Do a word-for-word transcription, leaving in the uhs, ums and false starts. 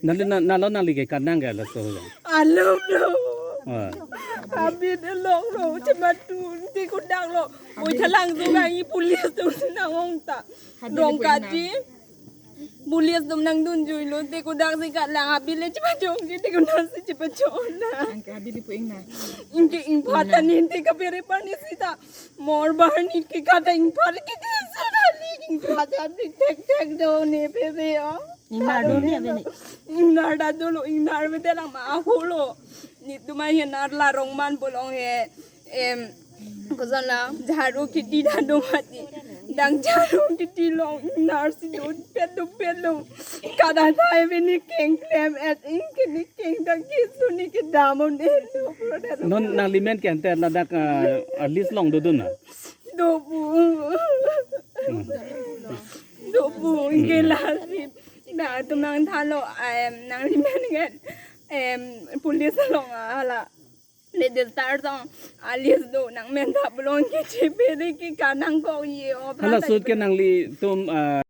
Nali na, nalo nali ke kanang ke laso ya. Alam lo. Ah. Abit lo lo, cuma tu, ti kudak lo. Oi, thalang tu nang i police tu nang ong ta. Dong kati. Police dum nangdun jui lo, ti kudak si kalang, abit le chipachong, ti kudak si chipachong na. Angke abit le pu ingnar. Ingke ingphat ani ti kapere pani sita. Mor bar ni ke kata ingphat ke ti sudali ingphat ani tek tek do ne pere o. Ingnar do ne abini. Ingnar da dolo, ingnar bete lang ma ahulo. Netum ahin arla rongman bolong he. Em, koson la, jharu kiti da do mati. Dang jharu kiti long, ingnar si do, pet do, pet do. Kada thai bini keng klem et, ingke ni keng dang kisu ni ke damon et. Non nangli men ke ante ladak, ah, a list long dodun na. Do pu. Hmm. Do pu, ingke la si. Nangtum nangthanlo, em, nangli men ke, em, police along hala. Register song a list do nang men thap long ke chepere ke kanang kok ye o. Hala sut ke nanglitum, ah,